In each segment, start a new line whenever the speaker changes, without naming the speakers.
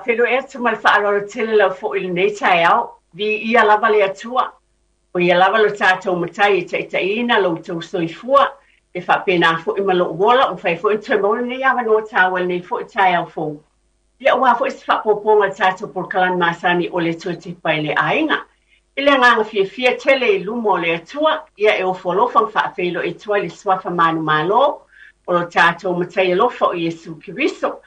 Faafeiloai atu ma le faaaloalo tele lava foi i lenei taeao. Viia lava le Atua, o Ia lava lo tatou Matai e taitaiina lo outou soifua, e faapena foi ma lou ola, ua mafai foi ona toe maua lenei avanoa taua i lenei foi taeao fou. Ia aua foi se faaopoopoga o le tatou polokalame masani o le Toe Tepa i le Aiga. I le agaga fiafia tele i luma o le Atua, ia e ofo alofa ma faafeiloai atu ai le Suafa manumalo o lo tatou Matai alofa o Iesu Keriso.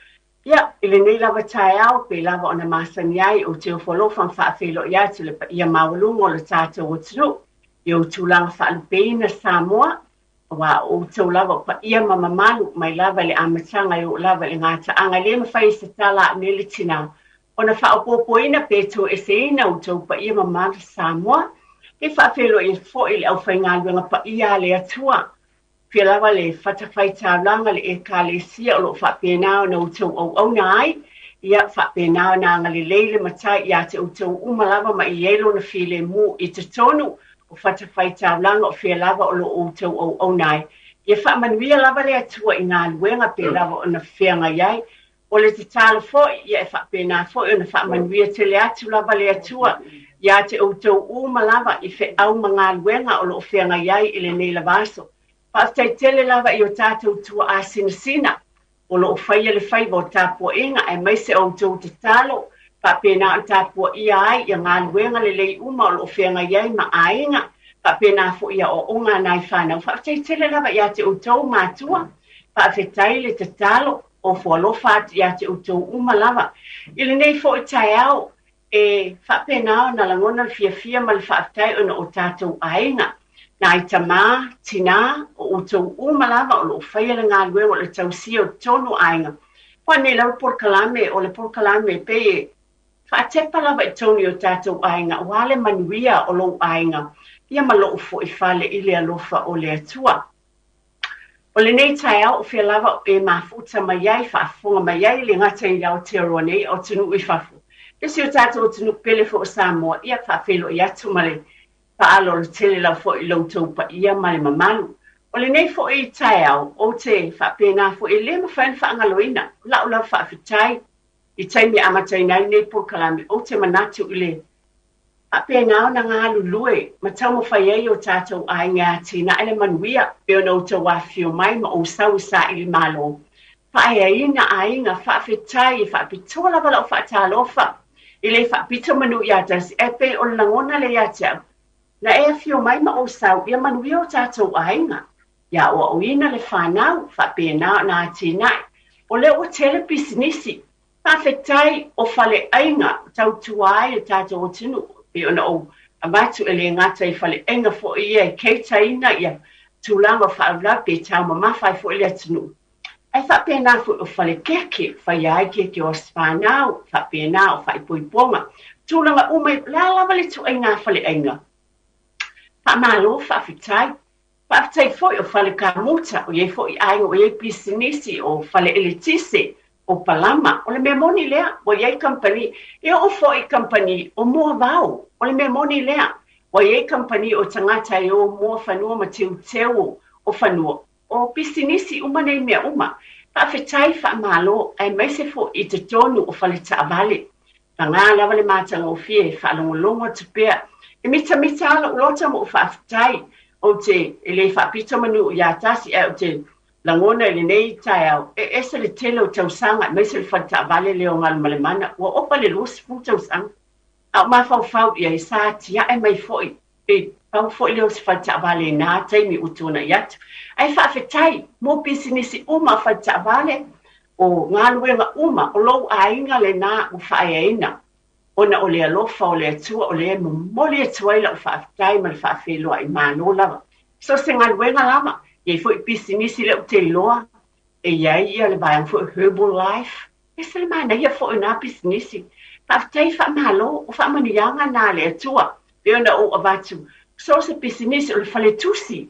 Ia, i lenei lava taeao, pei lava ona masani ai, ou te ofo alofa ma faafeiloai atu le paia maualuga o le tatou atunuu i ou tulaga faalupeina Samoa, aua o outou lava o paia ma mamalu mai lava i le amataga e oo lava i le gataaga. E le mafai e se tala a nei le tinā ona faaopoopoina pe toeseina outou paia mamalu Samoa. E faafeiloai foi i le aufaigaluega paia a le Atua, fia lava le fatafaitaulaga le Ekalesia o lo o faapena ona outou auauna ai, ia faapena ona agalelei le Matai ia te outou uma lava ma i ai lona filemu i totonu o fatafaitaulaga o fea lava o lo o outou auauna ai. Ia faamanuia lava le Atua i galuega pei lava ona feagai ai. O le tatalo foi, ia e faapena foi ona faamanuia tele atu lava le Atua ia te outou uma lava i feau ma galuega o lo o feagai ai i lenei lava aso. Faafetai tele lava i o tatou tuaa sinasina o lo o faia le faiva o tapuaiga aemaise o outou tatalo faapena ona tapuaia ai ia galuega lelei uma o lo o feagai ai ma aiga, faapena foi i aoaoga a nai fanau. Faafetai tele lava ia te outou matua, faafetai le tatalo, ofo alofa atu ia te outou uma lava. I lenei foi taeao, e faapena ona lagona le fiafia ma le faafetai ona o tatou aiga, nai tamā, tinā, o outou uma lava o lo o faia le galuega o le tausia o totonu o aiga. Ua nei lava polokalame, o le polokalame pei e faatepa lava i totonu i o tatou aiga, aua le manuia o lou aiga, ia ma lou foi fale i le alofa o le Atua. O lenei taeao o fea lava e mafuta mai ai, faafofoga mai ai, le gata i Aotearoa nei, o atunuu i fafo. E si o tatou atunuu pele foi o Samoa, ia faafeiloai atu ma le faaaloalo tele lava foi i lo outou paia ma le mamalu. O lenei foi taeao, ou te faapena foi, e le mafai ona faagaloina lau lava faafetai i taimi e amataina ai lenei polokalame, ou te manatu i le faapena ona galulue ma taumafai ai o tatou aiga e atinae le manuia, pei ona outou afifio mai ma ou sau i saili malo. Faaeaina aiga, faafetai, e faapitoa lava lau faatalofa e le faapito manu ia tasi, ae pei o le lagona lea ia te au, na e afio mai ma ou sau, ia manuia o tatou aiga, ia aoaoina le fanau, faapena ona atinae. O lea ua tele pisinisi, faafetai o faleaiga tautua ai le tatou atunuu, pei ona ou avatu e le gata i faleaiga foi ia e keitaina ia tulaga o faalavelave pe taumamafa ai foi le atunuu, ae faapena foi o fale keke, faia ai keke o aso fanau, faapena o faaipoipoga, tulaga uma, o le a lava le ituaiga faleaiga. Faamalo, faafetai. Faafetai foi o fale kamuta, o i ai foi aiga o i ai pisinisi, o fale eletise, o palama. O le mea moni lea, ua i ai kamupani, e oo foi i kamupani o moavao. O le mea moni lea, ua i ai kamupani o tagata e o moa fanua ma teuteu o fanua, o pisinisi uma nei mea uma. Faafetai, faamalo, aemaise foi i totonu o fale taavale. Paga lava le matagofie e faalogologo atu pea. E mitamita lava lou loto ma ou faafetai. Ou te e le faapito manu ia tasi, ae ou te lagona i lenei taeao, e ese le tele o tausaga, aemaise le fale taavale lea o Galumalemana, ua ova le 20 tausaga. A o mafaufau i ai, sa tiae mai foi, pe pau foi lea o se fale taavale i na taimi ua tuanai atu. Ae faafetai mo pisinisi uma o fale taavale, o galuega uma, o lou aiga lena ua faaeaina, ona o le alofa o le Atua, o lea e momoli atu ai lau faafetai ma le faafeiloai malo lava. So o se galuega lava, e i ai foi pisinisi lea ou te iloa, e i ai ia le vaega foi o Herbalife, e ese le manaia foi o na pisinisi. Faafetai faamalo, o faamanuiaga na a le Atua, pei ona ou avatu, so o se pisinisi o le faletusi,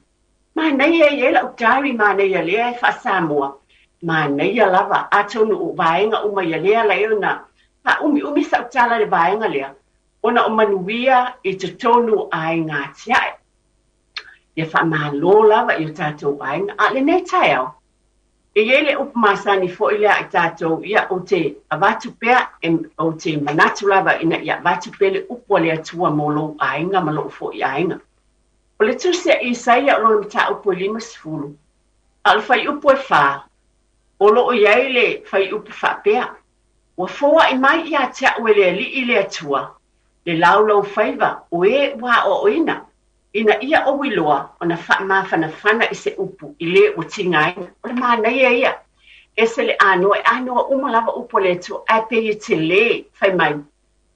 manaia e i ai lau diary manaia lea e faa-Samoa, manaia lava, atonu o vaega uma ia lea ala ai ona faaumiumi sau tala i le vaega lea, ona o manuia i totonu o aiga atiae. Ia faamalo lava i o tatou aiga. A o lenei taeao, E i ai le upu masani foi lea a i tatou, ia, ou te avatu pea, ou te manatu lava ina ia avatu pea le upu a le Atua mo lou aiga ma lou foi aiga. O le tusi a Isaia o lona mataupu e 50, a o le fuaiupu e 4, o lo o i ai le fuaiupu faapea, Ua foai mai ia te au e le Alii le Atua, le laulaufaiva o e ua aoaoina, ina ia ou iloa ona faamafanafana i se upu i le ua tigaina. O le manaia ia. Ese le anoa, e anoa uma lava upu a le Atua, ae pei e tele, fai mai,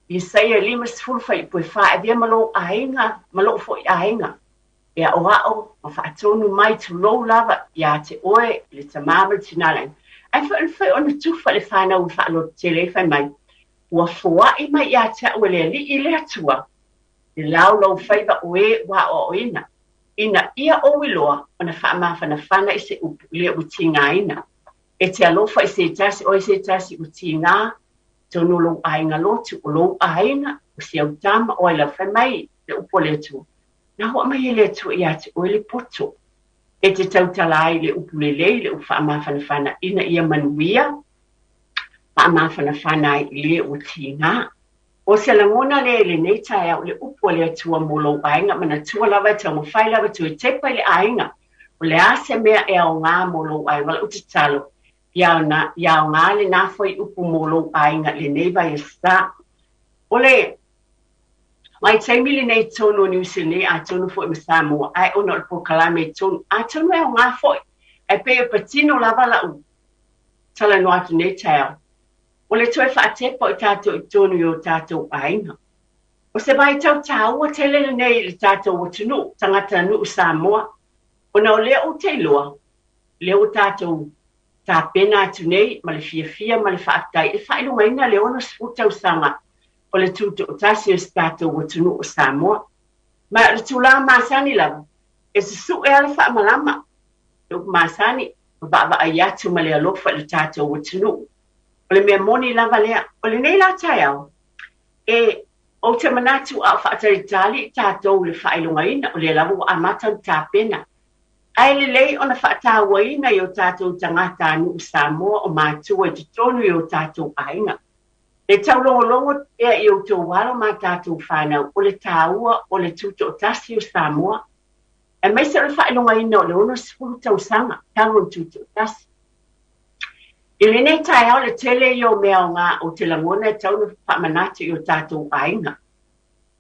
Isaia 50 fuaiupu e 4, Avea ma lou aiga, ma lou foi aiga, e aoao ma faatonu mai, tulou lava ia te oe le tamā ma le tinā le aiga. Ae foi mafai ona tufa i le fanau e faalototele ai, fai mai, Ua foai mai ia te au e le Alii le Atua, le laulaufaiva o e ua aoaoina, ina ia ou iloa ona faamafanafana i se upu i le ua tigaina. E te alofa i se tasi, o ai se tasi ua tiga, atonu o lou aiga lotu, o lou aiga, o si au tama, o ai lava. Fai mai le upu a le Atua, Na ho'a mai e le Atua ia te oe le poto, e te tautala ai i le upu lelei, le upu faamafanafana, ina ia manuia, faamafanafana ai i le ua tiga. O se lagona lea i lenei taeao i le upu a le Atua mo lou aiga, manatua lava e taumafai lava e toe tepa i le aiga, o le a se mea e aoga mo lou aiga. O lau tatalo, ia aoga lena fuaiupu mo lou aiga i lenei vaiaso. O le vaitaimi lenei i totonu o Niu Sila nei, atonu foi ma Samoa, ae ona o le polokalame i totonu, atonu e aoga foi, ae pei e patino lava lau talanoa atu nei taeao, O le toe faatepa o i tatou i totonu i o tatou aiga. O se vaitau taua tele lenei i le tatou atunuu, tagatanuu Samoa, ona o lea ou te iloa, lea ua tatou tapena atu nei ma le fiafia ma le faafetai e faailogaina le 60 tausaga o le tutoatasi o si tatou atunuu o Samoa. Ma o le tulaga masani lava, e susue lava le faamalama, le upu masani, ma vaavaai atu ma le alofa i le tatou atunuu. O le mea moni lava lea. O lenei la taeao, e, ou te manatu a o faatalitali i tatou i le faailogaina, o lea lava ua amata ona tapena. Ae lelei ona faatauaina i o tatou tagatanuu Samoa o matua i totonu i o tatou aiga. E taulogologo pea i outou alo ma tatou fanau o le taua o le tutoatasi o Samoa, aemaise o le faailogaina o le 60 tausaga talu ona tutoatasi. I lenei taeao le tele ia o mea aoga ou te lagona e tatau ona faamanatu i o tatou aiga,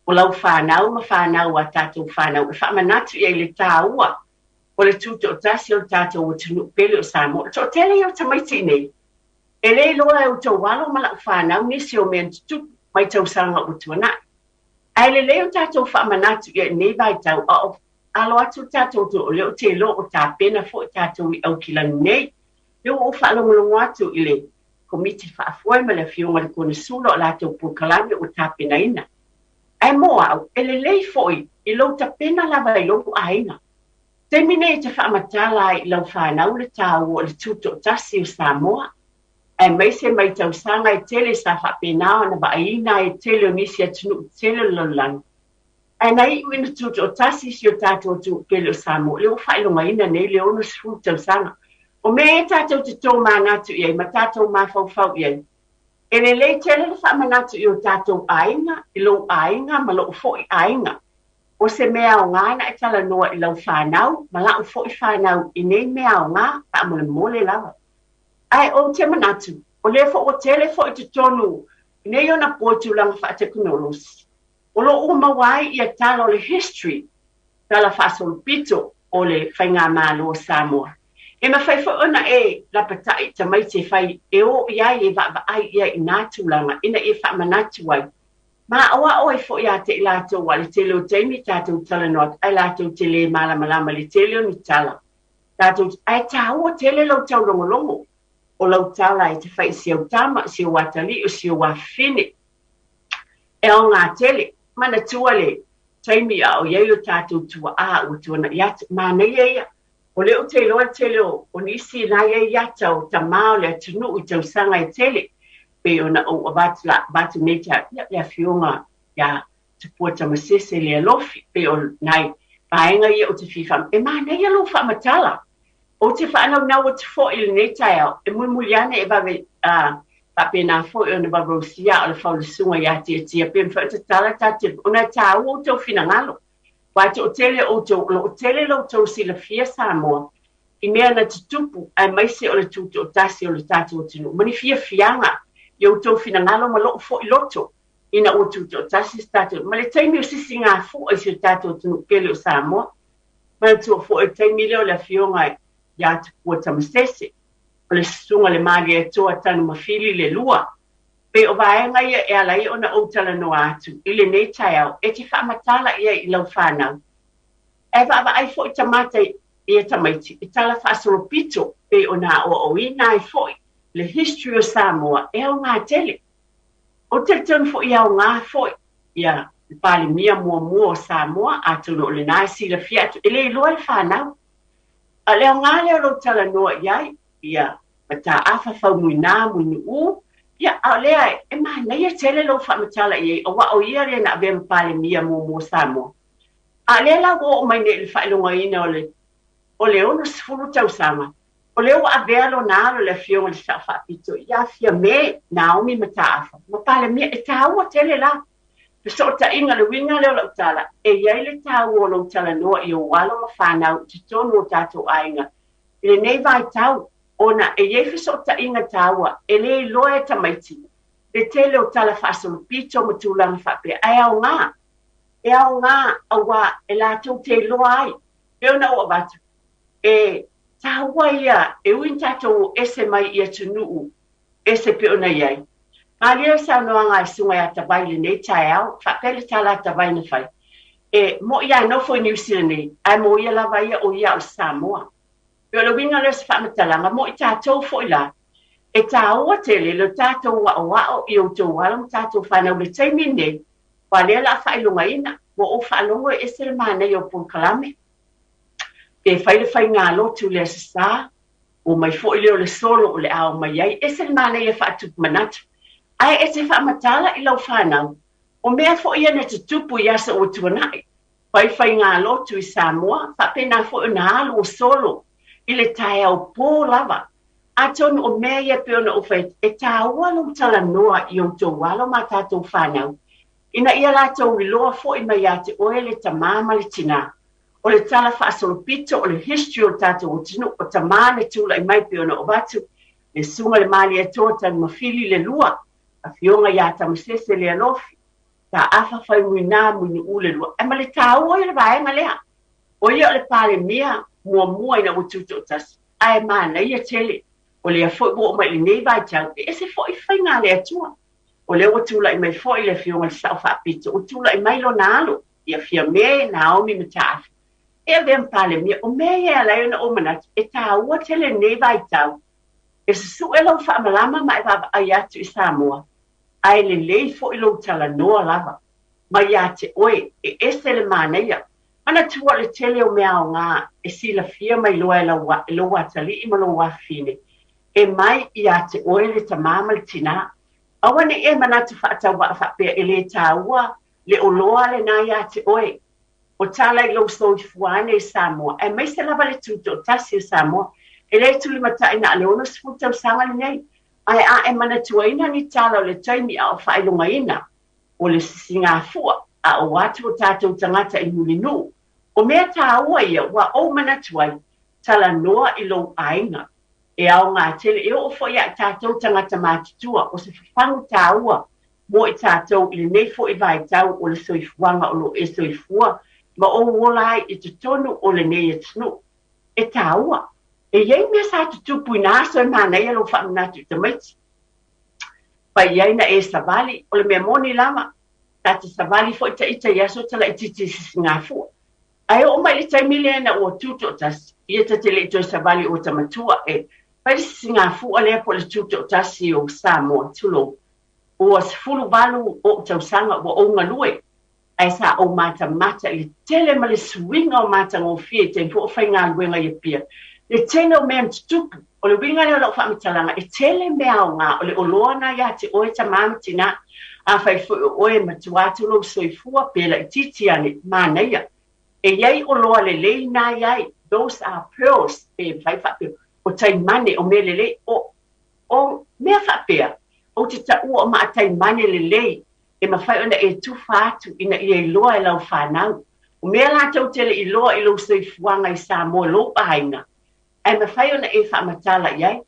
o lau fanau ma fanau a tatou fanau e faamanatu i ai le taua o le tutoatasi o le tatou atunuu pele o Samoa. O le toatele ia o tamaiti i nei, e le iloa e outou alo ma lau fanau nisi o mea na tutupu mai tausaga ua tuanai. Ae lelei o tatou faamanatu i ai i lenei vaitau a o alo atu le tatou atunuu, o lea ou te iloa ua tapena foi tatou i Aukilani nei. Lea ua ou faalogologo atu i le Komiti Faafoe ma le Afioga i le Konesula o latou polokalame ua tapenaina. Ae mo au, e lelei foi i lou tapena lava i lou aiga. Taimi nei e te faamatala ai i lau fanau le taua o le tutoatasi o Samoa, aemaise mai tausaga e tele sa faapena ona vaaiina ai e tele o nisi atunuu tele o le lalolagi. Ae na iu ina tutoatasi si o tatou atunuu pele o Samoa, lea ua faailogaina nei le 60 tausaga. O mea ia tatou te tomanatu i ai ma tatou mafaufau i ai, e lelei tele le faamanatu i o tatou aiga, i lou aiga ma lou foi aiga. O se mea aoga na e talanoa i lau fanau ma lau foi fanau i nei mea aoga, faamolemole lava. Ae ou te manatu, o lea foi ua tele foi i totonu i nei ona po i tulaga faatekonolosi, o lo o ua maua ai ia tala o le history, tala faasolopito o le Faigamalo o Samoa. E mafai foi ona e lapatai i tamaiti e fai e o i ai e vaavaai i ai i nā tulaga ina ia faamanatu ai. Ma aoao ai foi ia te i latou aua le tele o taimi tatou talanoa atu ae latou te le malamalama i le tele o ni tala tatou ae taua tele lou taulogologo o lau tala e te fai i si au tama, si ou atalii, o si ou afafine. E aoga tele. Manatua le taimi a o i ai o tatou tuaa ua tuanai atu, manaia ia. O lea ou te iloa le tele o nisi la e i ai ata o tamā o le atunuu i tausaga e tele, pei ona ou avatu la avatu nei ta ia le afioga ia Tupua Tamasese Lealofi, pei o nai vaega ia ou te fia e manaia lou faamatala. Ou te faanaunau atu foi i lenei taeao e mulimuli ane e vave faapena foi ona vave osia a o le faulesuga ia Tiatia pe mafai ona tatala tatou telefoni ona e taua outou finagalo. Aua e toatele o outou o lo o tele lo outou silafia Samoa i mea na tutupu aemaise o le tutoatasi o le tatou atunuu ma ni fiafiaga i outou finagalo ma lou foi loto ina ua tutoatasi se tatou ma le taimi o sisigafua i si o tatou atunuu pele o Samoa. Manatua foi o le taimi lea o le afioga ia Tupua Tamasese, o le susuga i le Malietoa Tanumafili le lua. Pei o vaega ia e ala ai ona ou talanoa atu i lenei taeao e te faamatala i ai i lau fanau. Ae vaavaai foi tamata ia tamaiti i tala faasolopito pei ona aoaoina ai foi le history o Samoa e aoga tele. Ou te talitonu foi e aoga foi ia le Palemia muamua o Samoa, atonu o lena e silafia atu, e le iloa e le fanau. A o le aoga lea o lou talanoa i ai, ia Mataafa Faumuina Mulinuu, ia, a o lea e manaia tele lou faamatala i ai, aua o ia lea na avea ma Palemia muamua o Samoa. A o lea la ua oo mai nei i le faailogaina o le o le 60 tausaga, o lea ua avea lona alo le Afioga i le Sao Faapito ia Fiame Naomi Mataafa ma Palemia. E taua tele la fesootaiga. Le uiga lea o lau tala, e i ai le taua o lou talanoa i ou alo ma fanau i totonu o tatou aiga i lenei vaitau, ona e i ai fesootaiga taua e le iloa e tamaiti le tele o tala faasolopito ma tulaga faapea, ae aoga, e aoga aua e latou te iloa ai. Pei ona ou avatu, e taua ia e ui ina tatou o ese mai i atunuu ese pei ona i ai. Malie le saunoaga a le Susuga ia Tavai i lenei taeao, faapea le tala a Tavai na fai, e mo'i lava e nofo i Niu Sila nei, ae mo ia lava ia o ia o le Samoa. Pei o le uiga lea o se faamatalaga mo i tatou foi la, e taua tele lo tatou aoao i outou alo ma tatou fanau i le taimi lenei, aua o lea o le a faailogaina, ua ou faalogo e ese le manaia o polokalame. Pe fai le faigalotu i le Aso Sa, omai foi lea o le solo o le a omai ai. Ese le manaia faatupu manatu. Ae e te faamatala i lau fanau, o mea foi ia na tutupu i aso ua tuanai. Fai faigalotu i Samoa, faapena foi ona alu o solo i le taeao pō lava. Atonu o mea ia pei ona ou fai atu, e taua lou talanoa i outou alo ma tatou fanau, ina ia latou iloa foi mai ia te oe le tamā ma le tinā. O le tala faasolopito, o le history o le tatou atunuu, o tamā na tulai mai pei ona ou avatu, le Susuga i le Malietoa Tanumafili le lua, Afioga ia Tamasese Lealofi, Taafa Faumuina Mulinuu le lua. Ae ma le taua ia o le vaega lea, o ia o le Palemia muamua ina ua tutoatasi, ae manaia tele, o lea foi ua oo mai i lenei vaitau, e ese foi faiga a le Atua. O lea ua tulai mai foi le Afioga i le Sao Faapito, ua tulai mai lona alo, ia Fiame, Naomi Mataafa, e avea ma Palemia. O mea ia e ala ai ona ou manatu, e taua tele lenei vaitau, e susue lou faamalama ma e vaavaai atu i Samoa, ae lelei foi lou talanoa lava mai ia te oe, e ese le manaia. Manatua o le tele o mea aoga e silafia ma iloa e lau, e lou atalii ma lou afafine, e mai ia te oe le tamā ma le tinā. Aua ne i e manatu faatauvaa faapea e le taua le oloa lena ia te oe. O tala i lou soifua ane i Samoa, aemaise lava le tutoatasi o Samoa, e le tulimatai na o le 60 tausaga lenei, ae a e manatuaina ni tala o le taimi a o faailogaina o le sisigafua a o atu o tatou tagata i Mulinuu, o mea taua ia ua ou manatu ai, talanoa i lou aiga. E aoga tele, e oo foi ia i tatou tagata matutua, o se fafagu taua mo i tatou i lenei foi vaitau o le soifuaga o lo o e soifua ma ou ola ai i totonu o lenei atunuu. E taua. E i ai mea sa tutupu i na aso e manaia lou faamanatu i tamaiti. Fai ai na e savali, o le mea moni lava, ta te savali foi ta ita i aso ta laitiiti i sisigafua. Ae oo mai i le taimi lea ina ua tutoatasi, ia ta te le i toe savali ua ta matua e fai le sisigafua lea po o le tutoatasi o Samoa, tulou. Ua 18 ou tausaga ua ou galue, ae sa ou matamata i le tele ma le suiga o matagofie i taimi foi o faigaluega i Apia. Le tele o mea na tutupu, o le uiga lea o lau faamatalaga, e tele mea aoga o le oloa na ia te oe tamā ma tinā. Afai foi o oe e matua atu lou soifua pe laitiiti ane, manaia. E i ai oloa lelei na i ai. Those are pearls, pe mafai faapea, o taimane, o mea lelei, o, o mea faapea, ou te taua o maataimane lelei e mafai ona e tufa atu ina ia iloa e lau fanau. O mea latou te le iloa i lou soifuaga i Samoa, lou aiga, ae mafai ona e faamatala i ai.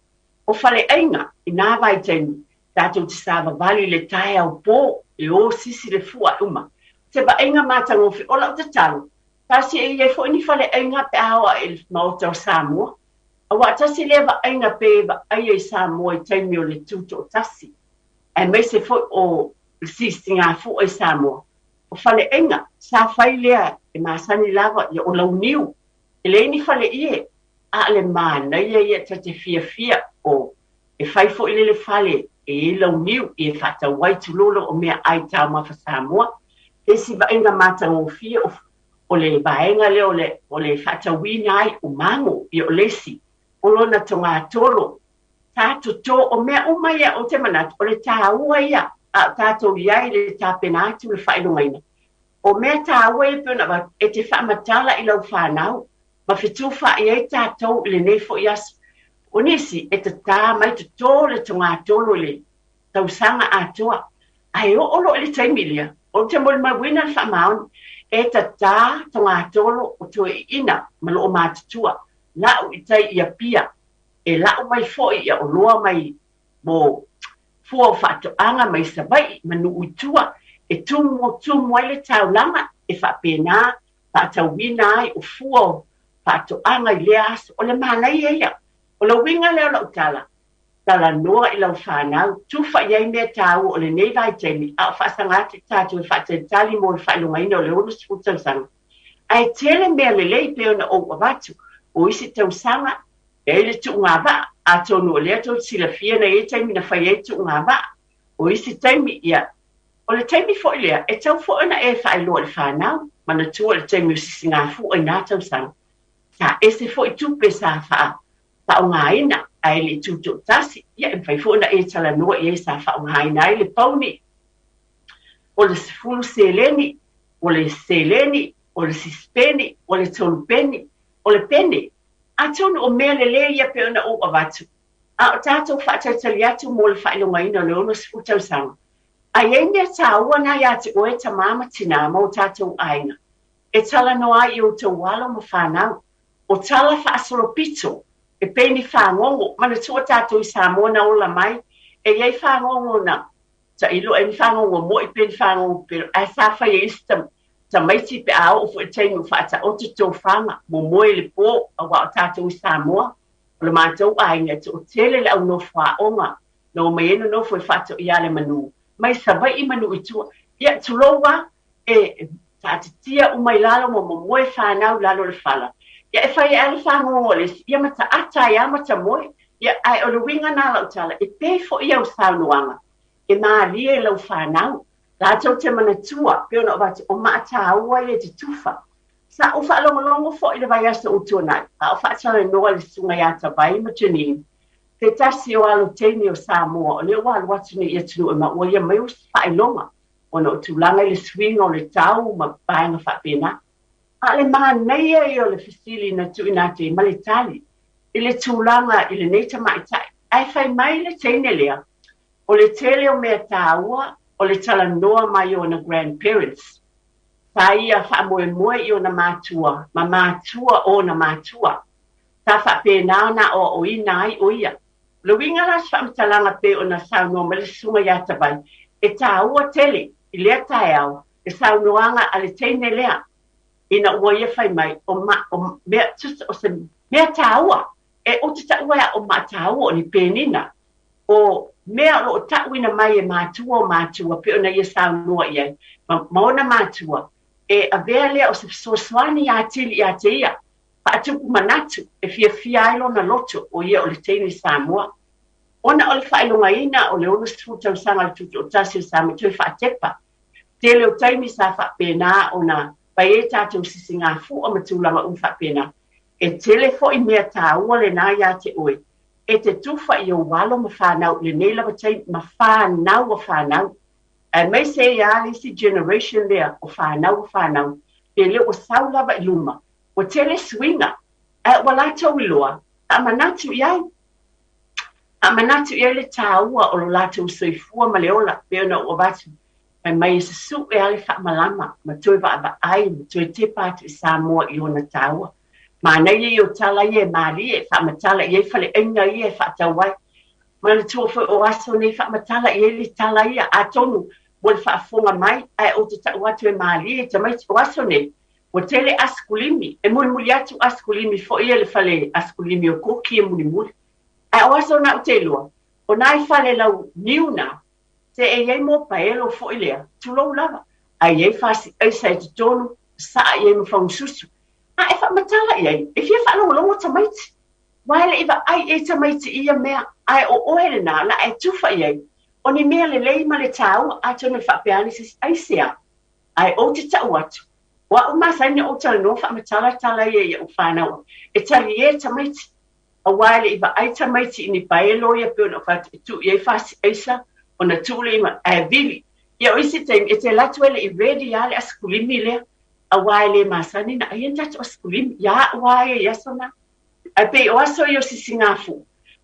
O faleaiga i na vaitaimi, tatou te savavali i le taeao po, e o sisi le fua uma. Se vaaiga matagofie, o lau tatalo, tasi e i ai foi ni faleaiga pe a oo ae i le Maota o Samoa. Aua tasi lea vaaiga pe vaaia i Samoa i taimi o le tutoatasi, aemaise foi o le sisigafua i Samoa. O faleaiga, sa fai lea e masani lava, ia o launiu, e leai ni faleie, a o le manaia ia ta te fiafia o e fai foi lele fale e i ai launiu ia e faatau ai tulou o meaai taumafa Samoa. Isi vaaiga matagofie o le vaega lea o le faatauina ai o mago, ia o le isi, o lona togatolo, sa totō, o mea uma ia ou te manatu, o le tāua ia, a o tātou i ai le tapena atu le faailogaina. O mea tāua ia pei ona avatu, e te faamatala i lau fanau, ma fetufaai ai tātou i lenei foi aso. O nisi, e tatā mai totō le togatolo i le tausaga atoa, ae oo loa i le taimi lea, ou te molimauina le faamaoni, e tatā togatolo o toeaiina ma loo matutua, lau i tai i Apia, e lau mai foi ia oloa mai mo fua o faatoaga mai Savaii ma nuu i tua, e tumu tumu ai le taulaga, e faapena faatauina ai o fua o faatoaga i lea aso. O le manaia ia. O le uiga lea o lau tala, talanoa i lau fanau, tufa i ai mea tāua o lenei vaitaimi, a o faasaga atu i tatou e faatalitali mo le faailogaina o le 60 tausaga. Ae tele mea lelei pei ona ou avatu, o isi tausaga, e ai le tuugavaa, atonu o lea tou te silafia na i ai taimi na fai ai tuugavaa. O isi taimi, ia, o le taimi foi lea, e tatau foi ona e faailoa i le fanau, manatua le taimi o sisigafua i na tausaga. Sa ese foi tupe sa faaaogaina, ae le i tutoatasi, ia e mafai foi ona e talanoa i ai sa faaaogaina ai le pauni, o le 10 seleni, o le seleni, o le sisipeni, o le 3 peni, o le pene. Atonu o mea lelei ia pei ona ou avatu, a o tatou faatalitali atu mo le faailogaina o le 60 tausaga. Ae i ai mea tāua na iā te oe tamā ma tinā ma o tatou aiga, e talanoa ai i outou alo ma fanau, o tala faasolopito, e pei ni fagogo, manatua tatou i Samoa na ola mai, e i ai fagogo na tailo e ni fagogo mo'i pe ni fagogo pelo, ae sa fai e isi tamaiti pe a oo foi i le taimi ua faataoto tofaga, momoe i le po, auā o tatou i Samoa, o le matou aiga e toatele le au nofo aoga, na omai ai nonofo e faatoia le manu, mai Savaii ma nuu i tua. Ia, tulou lava, e taatitia uma i lalo ma momoe fanau i lalo o le fala. Ia, e fai ai le fagogo a le isi, ia mataata ai lava ma tamoe. Ia, ae o le uiga lena o lau tala, e pei foi au saunoaga, e malie i lau fanau, latou te manatua, pei ona ou avatu, o maataua ia e te tufa. Sa ou faalogologo foi i le vaiaso ua tuanai, a o faatalanoa le susuga ia Tavai ma Janine, se tasi o alo teine o Samoa, o lea ua alu atu nei i atunuu e maua ia mai o se faailoga, ona o tulaga i le suiga o le tau ma vaega faapena. A o le manaia ia o le fesili na tuuina atu ai ma le tali i le tulaga i lenei tamaitai. Ae fai mai le teine lea, o le tele o mea tāua o le talanoa mai o ona grandparents. Sa ia faamoemoe i ona matua ma matua o ona matua. Sa faapena ona aoaoina ai o ia. O le uiga la o se faamatalaga pei ona saunoa mai le susuga ia Tavai, e tāua tele i lea taeao le saunoaga a le teine lea, ina ua ia fai mai, o, ma, o, mea, tusa, o se mea tāua, e ou te taua e o maataua o ni penina, o mea o loo tauina mai e matua o matua pei ona ia saunoa i ai, ma ona matua, e avea lea o se fesoasoani atili ia te ia, faatupu manatu e fiafia ai lona loto o ia o le teine Samoa. Ona o le faailogaina o le 60 tausaga o le tutoatasi o Samoa toe faatepa. Tele o taimi sa faapena ona fai ai tatou sisigafua ma tulaga uma faapena. E tele foi mea tāua lena iā te oe, e te tufa i ou alo ma fanau i lenei lava taimi, ma fanau a fanau. Aemaise ia le isi generation lea o fanau a fanau, pe le ua sau lava i luma, ua tele suiga. Ae ua latou iloa, faamanatu i ai. Faamanatu i ai le tāua o lo latou soifua ma le ola, pei ona ou avatu, fai mai e susu'e lava le faamalama ma toe vaavaai ma toe tepa atu i Samoa i ona taua. Manaia ia o tala ia e malie e faamatala i ai faleaiga ia e faatau ai. Manatua foi o aso nei faamatala i ai le tala ia, atonu ua le faafofoga mai, ae ou te tau atu e malie i tamaiti o aso nei, ua tele asikulimi, e mulimuli atu asikulimi foi ia i le fale asikulimi o Koki e mulimuli. Ae o aso na ou te iloa, o nai fale lau niu na, se e i ai mopaelo foi lea, tulou lava, ae i ai fasi aisa i totonu, saa i ai ma fagasusu. A e faamatala i ai, e fia faalogologo tamaiti. Aua e le i vaai i ai tamaiti i ia mea, ae o oe lena, o le a e tufa i ai. O ni mea lelei ma le tāua, atonu e faapea ane se isi, aisea? Ae ou te tau atu, o a'u masani ona ou talanoa faamatala tala ia i a'u fanau, e talie tamaiti, aua e le i vaai tamaiti i ni paelo ia pei ona ou fai atu e tuu i ai fasi aisa ona tuu lea i ma ae vili. Ia o isi taimi e te alu atu e le i ready lava le asikulimi lea aua e le masani ona ai ni tatou asikulimi ia a'u lava ia i aso na. Ae pei o aso ia o Sisigafua,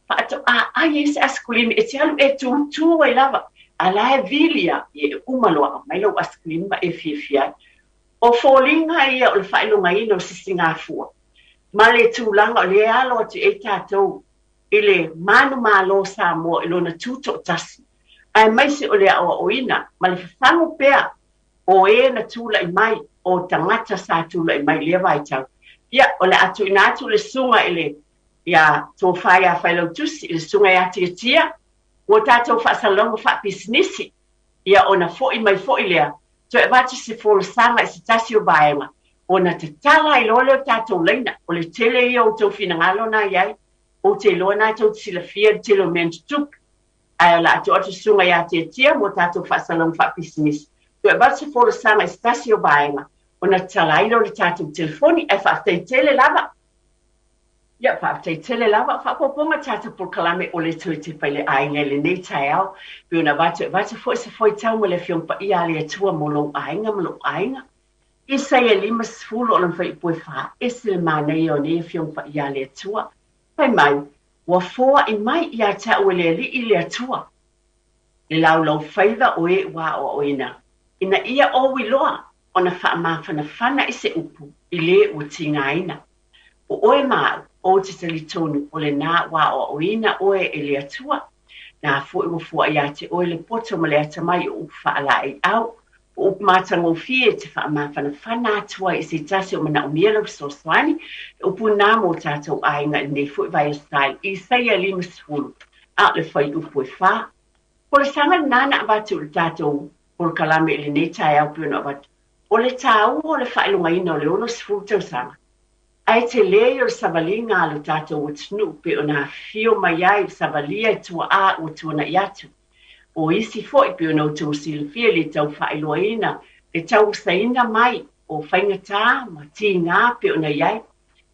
faatoa ai ai se asikulimi e te alu e tūtū ai lava a la e vili lava ia e uma loa aumai lau asikulimi ma e fiafia ai. O foliga ia o le faailogaina o Sisigafua ma le tulaga o lea e alo atu i ai tatou i le manumalo o Samoa i lona tutoatasi, aemaise o le aoaoina ma le fafagu pea o e na tulai mai, o tagata sa tulai mai i lea vaitau. Ia, o le a tuuina atu le susuga i le ia Tofa ia Failautusi, i le susuga ia Tiatia, ua tatou faasalalauga faapisinisi, ia ona foi mai foi lea, toe avatu se folasaga i se tasi o vaega, ona tatala ai loa lea o tatou laina. O le tele ia o outou finagalo na i ai, ou te iloa na tou te silafia le tele o mea na tutupu. Ae o le a tuu atu susuga ia Tiatia mo tatou faasalalauga faapisinisi. Toe avatu se folasaga i se tasi o vaega, ona tatala ai lea o le tatou telefoni. Ae faafetai tele lava. Ia, faafetai tele lava. Faaopoopoga tatou polokalame o le Toe Tepa i le Aiga i lenei taeao. Pei ona avatu, e avatu foi se foitau ma le Afioga Paia a le Atua mo lou aiga ma lou aiga. Isaia 50 o lona fuaiupu e 4, ese le manaia o nei Afioga Paia a le Atua. Fai mai, ua foai mai ia te au e le Alii le Atua, le laulaufaiva o e ua aoaoina, ina ia ou iloa ona faamafanafana i se upu i le ua tigaina. O oe ma a'u, ou te talitonu o lenā ua aoaoina oe e le Atua, nā foi ua fua iā te oe le poto ma le atamai o upu faalaeiau, o upu matagofie e te faamafanafana atu ai i se tasi o manaomia lau fesoasoani, he upu nā mō tātou aiga i lenei foi vaiaso tae, Isaia 50, a o le fuaiupu e 4. Folasaga lenā na avatu i le tatou polokalame i lenei taeao pei ona avatu, o le tāua o le faailogaina o le 60 tausaga, ae tele ia o le savaliga a lo tatou atunuu pei ona afifio mai ai savalia i tuaā ua tuanai atu. O isi foi pei ona outou silafia i le tau faailoaina le tauasaina mai o faigata ma tigā pei ona i ai.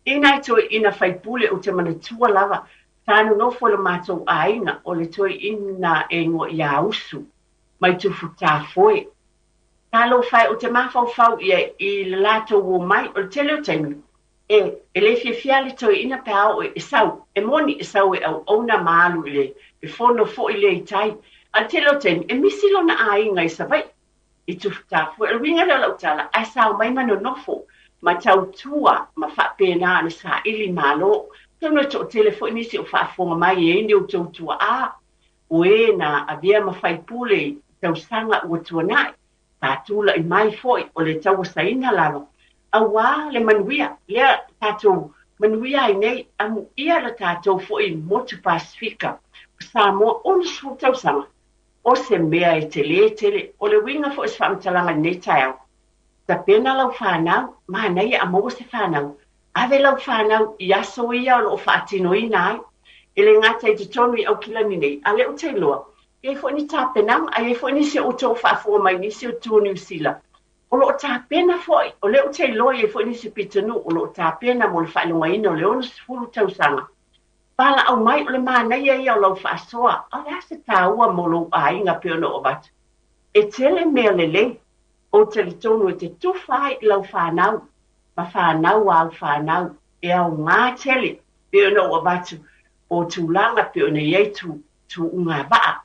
I nai toeaiina faipule ou te manatua lava sa nonofo i lo matou aiga o le toeaina e igoa ia Usu mai Tufutafoe. Talofa e, ou te mafaufau ia i le latou omai, o le tele o taimi, e, e le fiafia le toeaina pe a oo e sau, e moni e sau e auauna ma alu i le, le fono foi lea i tai, a o le tele o taimi, e misi lona aiga i Savaii, i Tufutafoe. O le uiga lea o lau tala, ae sao mai ma nonofo, ma tautua ma faapena ona saili malo. Atonu e toatele foi nisi o faafofoga mai e i ai ni outou tuaa, o e na avea ma faipule i tausaga ua tuanai, sa tulai mai foi o le tauasaina lava, auā le manuia lea tatou manuia ai nei, amuia le tatou foi motu Pasefika o Samoa 60 tausaga, o se mea e telē tele. O le uiga foi o se faamatalaga i lenei taeao, tapena lau fanau, manaia a maua se fanau, Ave lau fanau i aso ia o lo o faatinoina ai, e le gata i totonu i Aukilani nei, a o lea ou te iloa, e i ai foi ni tapenaga, a i ai foi nisi o outou o faafofoga mai i nisi o itu o Niu Sila, o lo o tapena foi. O lea ou te iloa e i ai foi nisi o pitonuu o lo o tapena mo le faailogaina o le 60 tausaga. Valaau mai, o le manaia ia o lau faasoa, a o le a se taua mo lou aiga pei ona ou avatu? E tele mea lelei, ou talitonu e te tufa ai i lau fanau ma fanau a au fanau. E aogā tele pei ona ou avatu o tulaga pei ona i ai tuuga vaa.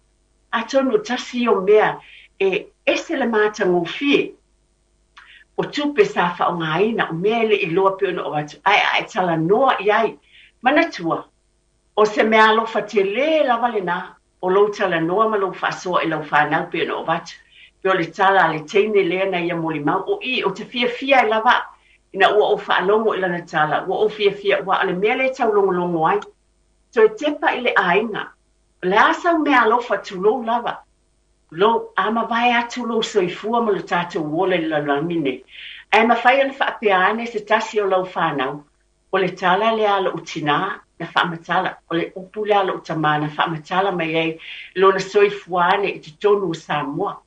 Atonu o tasi ia o mea e ese le matagofie o tupe sa faaaogaina, o mea e le i iloa pei ona ou avatu, ae a e talanoa i ai, manatua, o se meaalofa tele lava lenā o lou talanoa ma lou faasoa i lau fanau pei ona ou avatu, pei o le tala a le teine lea na ia molimau, o i, ou te fiafia ai lava ina ua ou faalogo i lana tala, ua ou fiafia, aua o le mea lea e taulogologo ai, toe tepa i le aiga, o le a sau meaalofa tulou lava, lou, a mavae atu lou soifua ma lo tatou ola i le lalolagi nei, ae mafai ona faapea ane se tasi o lau fanau, O le tala lea a lou tinā na faamatala, o le upu lea a lou tamā na faamatala mai ai lona soifua ane i totonu o Samoa.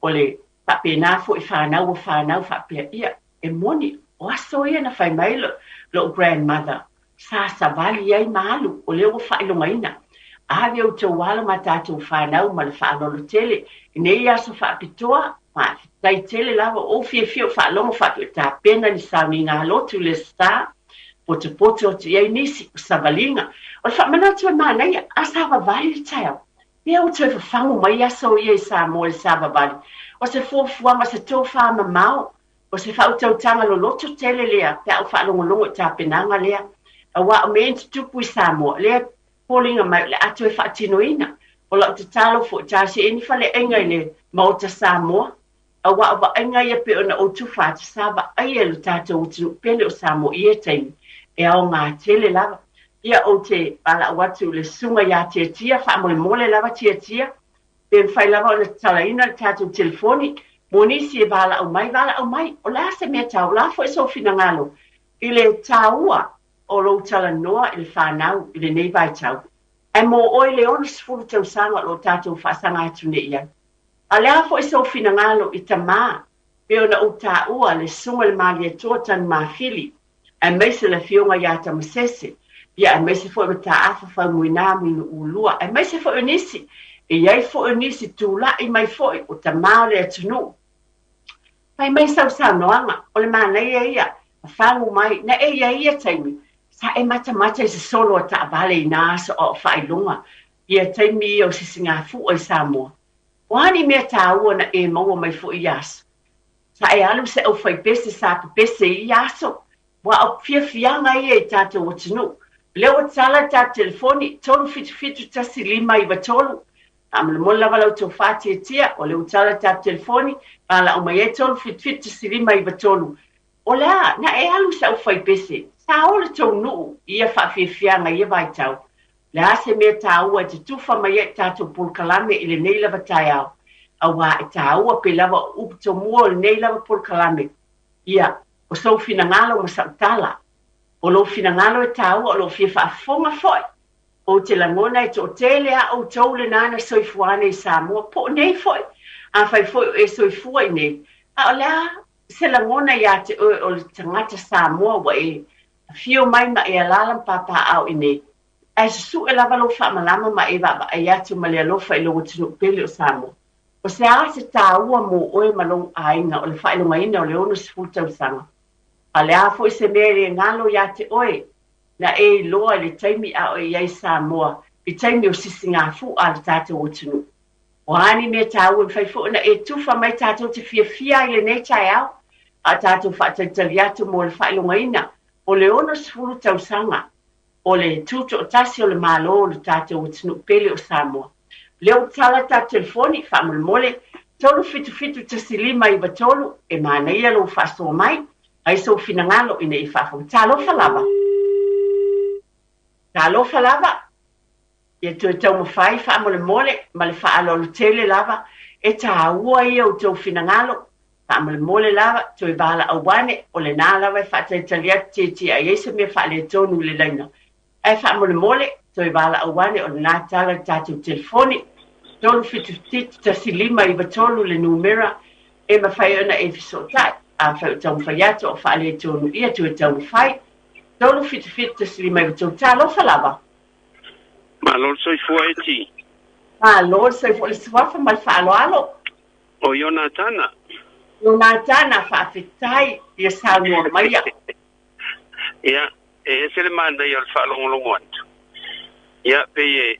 O le faapena foi fanau o fanau faapea, ia, e moni, o aso ia na fai mai lou grandmother, sa savali ai ma alu, o lea ua faailogaina. Ave outou alo ma tatou fanau ma le faaaloalo tele i nei aso faapitoa, faafetai tele lava, o ou fiafia o faalogo faapea o tapena ni sauniga lotu i le Aso Sa, potopoto atu i ai nisi, o savaliga. O le faamanatu e manaia, a savavali le taeao, pea ua toe fafagu mai aso ia i Samoa i le savavali. O se fuafuaga, o se tofa mamao, o se faautautaga loloto tele lea pe a ou faalogologo i tapenaga lea, aua o mea ia na tutupu i Samoa, lea e foliga mai o le a toe faatinoina. O lau tatalo foi, tasi ai ni faleaiga i le Maota Samoa, aua o vaaiga ia pei ona ou tufa atu, sa vaaia e lo tatou atunuu pele o Samoa i ia taimi, e aoga tele lava. Ia, ou te valaau atu i le Susuga ia Tiatia, faamolemole lava Tiatia, pe mafai lava ona tatalaina le tatou telefoni mo nisi e valaau mai, valaau mai. O le a se mea taua? O le a foi sou finagalo i le taua o lou talanoa i le fanau i lenei vaitau? Ae mo oe i le 60 tausaga o lo o tatou faasaga atu nei i ai. A o le a foi sou finagalo i tamā pei ona ou taua le Susuga i le Malietoa Tanumafili aemaise le Afioga ia Tamasese, ia aemaise foi Mataafa Faumuina Mulinu'ulua, aemaise foi o nisi, e i ai foi o nisi tulai mai foi o tamā o le atunuu. Fai mai sau saunoaga, o le manaia ia, fafagu mai, na e i ai ia taimi, sa e matamata i se solo a taavale i nā aso a o faailoga ia taimi ia o sisigafua i Samoa. O a ni mea tāua na e maua mai foi ia aso? Sa e alu se aufaipese sa pepese i ia aso? Ua o fiafiaga ia i tatou atunuu. O lea ua tala le tatou telefoni, 377 1593. Faamolemole lava la outou faatiatia, o lea ua tala le tatou telefoni, valaau mai ai 377 1593. O le a, na e alu i se aufaipese, sa o le tou nuu i ia faafiafiaga i ia vaitau. O le a se mea taua e tutufa mai ai tatou polokalame i lenei lava taeao, auā e taua pei lava o upu tomua o lenei lava polokalame, ia, o sou finagalo ma sau tala. O lou finagalo e taua, o lou fia faafofoga foi. Ou te lagona e toatele a outou lenā na soifua ane i Samoa, po o nei foi, afai foi o e soifua i nei, a o le a se lagona iā te oe o le tagata Samoa ua e afio mai ma e alaala ma papaaao i nei, ae susu'e lava lou faamalama ma e vaavaai atu ma le alofa i lou atunuu pele o Samoa. O se a se taua mo oe ma lou aiga o le faailogaina o le 60 tausaga? A le a foi se mea e le galo iā te oe na e iloa i le taimi a o e i ai i Samoa i taimi o sisigāfu'a a le tatou atunuu? O a ni mea taua e mafai foi ona e tufa mai tatou te fiafia ai i lenei taeao a o tatou faatalitali atu mo le faailogaina o le 60 tausaga o le tutoatasi o le Malo o le tatou atunuu pele o Samoa. Lea ua tala le tatou telefoni, faamolemole, 3771593, e manaia lou faasoa mai, ai sou finagalo ina ia faafofoga. Talofa lava. Talofa lava. Ia toe taumafai faamolemole ma le faaaloalo tele lava, e taua ia outou finagalo, faamolemole lava, toe valaau ane, o lenā lava e faatalitali atu tietie a i ai se mea faaletonu i le laina. Ae faamolemole, toe valaau ane, o lenā tala i le tatou telefoni, 377 1593 le numera e mafai ona e fesootai. Afai o taumafai atu o faaletonu ia, toe taumafai, 377 1593. Talofa lava.
Malo le soifua Eti.
Malo le soifua, o le suafa ma le faaaloalo.
O Ionatana.
Ionatana, faafetai ia saunoa maia.
Ia, e ese le manaia o le faalogologo atu. Ia pei e